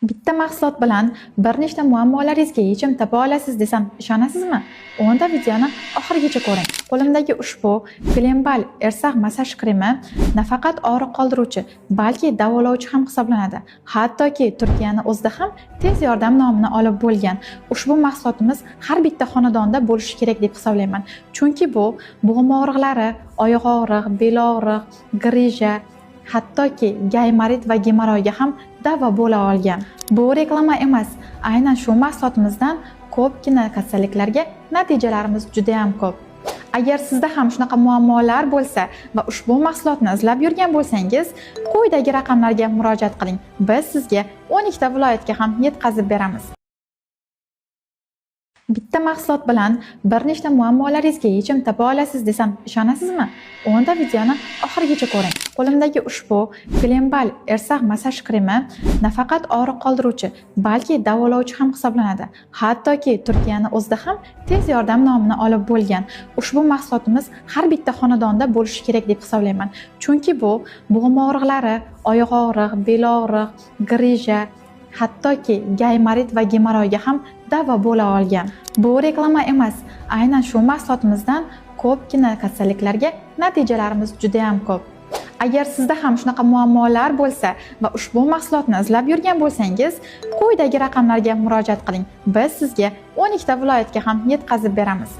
Bitta mahsulot bilan bir nechta muammolaringizga yechim topa olasiz desam, ishonasizmi? Unda videoni oxirigacha ko'ring. Qo'limdagi ushbu Glembal Ersag massaj kremi nafaqat og'riq qoldiruvchi, balki davolovchi ham hisoblanadi. Hattoki Turkiyani o'zida ham tez yordam nomini olib bo'lgan. Ushbu mahsulotimiz har bitta xonadonda bo'lishi kerak deb hisoblayman. Chunki bu bo'g'im og'riqlari, oyoq og'riq, bel og'riq, grija, hattoki gaymarit va gemoroyga ham davo bo'la olgan. Bu reklama emas, aynan shu mahsulotimizdan ko'pgina kasalliklarga natijalarimiz juda ham ko'p. Agar sizda ham shunaqa muammolar bo'lsa va ushbu mahsulotni izlab yurgan bo'lsangiz, quyidagi raqamlarga murojaat qiling. Biz sizga 12 ta viloyatga ham yetkazib beramiz. Bitta mahsulot bilan bir nechta muammolaringizga yechim topa olasiz desam, ishonasizmi? Unda videoni oxirigacha ko'ring. Qo'limdagi ushbu Glembal Ersag massaj kremi nafaqat og'riq qoldiruvchi, balki davolovchi ham hisoblanadi. Hattoki Turkiyani o'zida ham tez yordam nomini olib bo'lgan. Ushbu mahsulotimiz har bitta xonadonda bo'lishi kerak deb hisoblayman. Chunki bu bo'g'im og'riqlari, oyoq og'riq, bel og'riq, grija, hattoki gaymarit va gemoroyga ham davo bo'la olgan. Bu reklama emas, aynan shu mahsulotimizdan ko'pgina kasalliklarga natijalarimiz juda ham ko'p. Agar sizda ham shunaqa muammolar bo'lsa va ushbu mahsulotni izlab yurgan bo'lsangiz, quyidagi raqamlarga murojaat qiling. Biz sizga 12 ta viloyatga ham yetkazib beramiz.